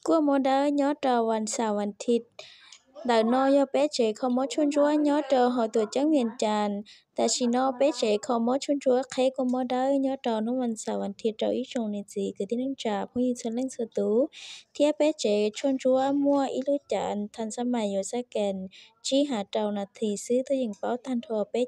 kuaj mob dawb nyob rau vas xaum vas thiv. Ntawm no yog peb tsev kho mob tshuaj ntsuab nyob rau hauv tuam ceeb Vias Cas. Tam sim no peb tsev kho mob tshuaj ntsuab qheb kuaj mob dawb nyob rau hnub vas xaum vas thiv rau ib tsoom niam txiv kwv tij neej tsa phooj ywg txhua leej txhua tus, thiab peb tsev tshuaj ntsuab muaj ib lub cav thas xab mais yuav xab kees tsib hav rau nas this xwb twb yeej paub tag nrho peb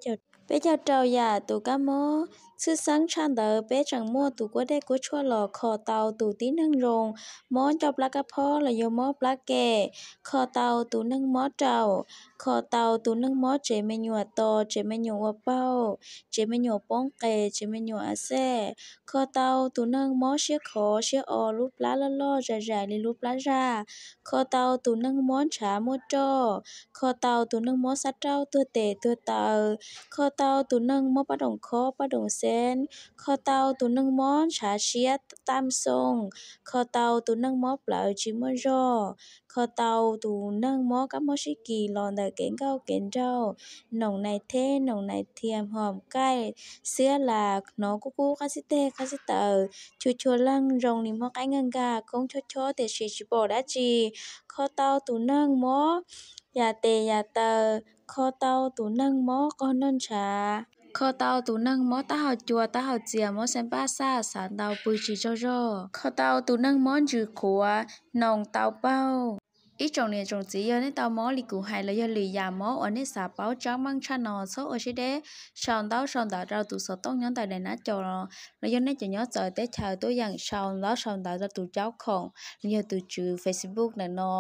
caug rau yam tus kab mob. Tshwj xeeb tshaj ntawd peb tseem muaj tus kuab dej kuab tshuaj los kho tau tus tib neeg zoo mob ncauj plab kab phob los yog mob plab kem, kho tau tus neeg mob raum, kho tau tus neeg mob tsev me nyuam to, tsev me nyuam ua paug, tsev me nyuam poob qes, tsev me nyuam a xej, kho tau tus neeg mob siab khov siab o, lub plab loj loj zais zais li lub plab zaj, kho tau tus neeg mob ntshav muaj roj, kho tau tus neeg mob xab rauj tuag tes tuag taw, kho tau tus neeg mob paj doom khob paj doom xeeb, kho tau tus neeg mob ntshav siab tam xoo, kho tau tus neeg mob plawv tsis muaj zog, kho tau tus neeg mob kab mob sib kis los ntawm kev nkauj kev nraug, noom nais theb noom nais thiam, hom kaij, xiab las, hnov kub kub qab xib teg qab xib taws, chua chua leeg zoo li mob qaib nkag nkag, koob chob chob tiam sis tsis pom dab tsi, kho tau tus neeg mob yam tes yam taw, kho tau tus neeg mob qog noj ntshav, kho tau tus neeg mob taub hau cua taub hau txias, mob xeeb paj xaj, xav ntaus pw tsis tsaug zog, kho tau tus neeg mob ntsws qhuav, noos tau paug. Ib tsoom niam tsoom txiv, yog nej tau mob li kuv hais los yog lwm yam mob uas nej xav paub tseeb meej tshaj no, txhob ua siab deb, sau ntaub sau ntawv rau tus xov tooj nyob ntawm daim nab cov los, los yog nej cov nyob txawv teb chaws tuaj yeem sau ntaub sau ntawv rau tus caub khoom los yog tus tswv Facebook ntawm no,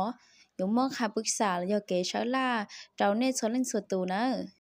yuav muaj qha pwb xam los yog kev sawb laj rau nej txhua leej txhua tus nawb.